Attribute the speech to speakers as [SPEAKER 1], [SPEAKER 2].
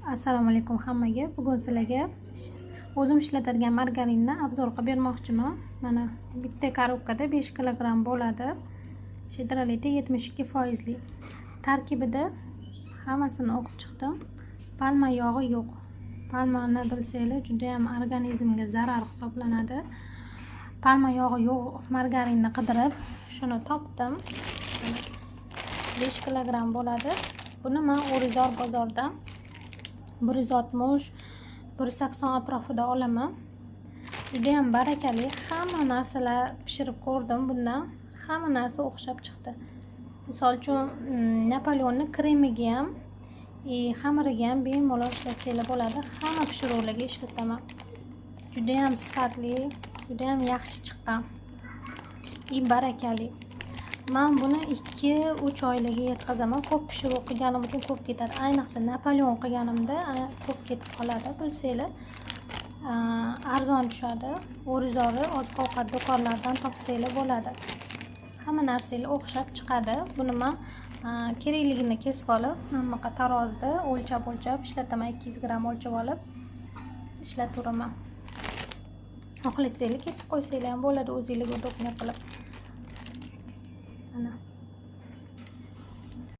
[SPEAKER 1] Assalomu alaykum hammaga. Bugun sizlarga o'zim ishlatadigan margarinni обзор qilib bermoqchiman. Mana bitta korobkada 5 kilogramm bo'ladi. Shedralita 72%li. Tarkibida hammasini o'qib chiqdim. Palma yog'i yo'q. Palmani bilsanglar judayam organizmga zarar hisoblanadi. Palma yog'i yo'q margarinni qidirib shuni topdim. 5 kilogramm bo'ladi. Buni men O'rizor bozoridan 160, 180 atrofida olaman. Judayam barakali. Hamma narsalar pishirib ko'rdim bundan. Hamma narsa o'xshab chiqdi. Misol uchun, Napoleonni kremiga ham, xamiriga ham bemalol ishlatsanglar bo'ladi. Hamma pishiruvlarga ishlataman. Judayam sifatli, judayam yaxshi chiqqan. Barakali. Men buni 2-3 oylarga yetkazaman. Ko'p pishiruv qilganim uchun ko'p ketadi. Ayniqsa Napoleon qilganimda ko'p ketib qoladi, bilsanglar. Arzon tushadi. O'rizori oziq-ovqat do'konlaridan topsanglar bo'ladi. Hamma narsalar o'xshab chiqadi. Buni men kerakligini kesib olib, mana bunaqa tarozida o'lchab-o'lchab ishlataman. 200 gramm o'lchab olib ishlataveraman. Xohlasanglar kesib qo'ysanglar ham bo'ladi, o'zingizga удобно qilib.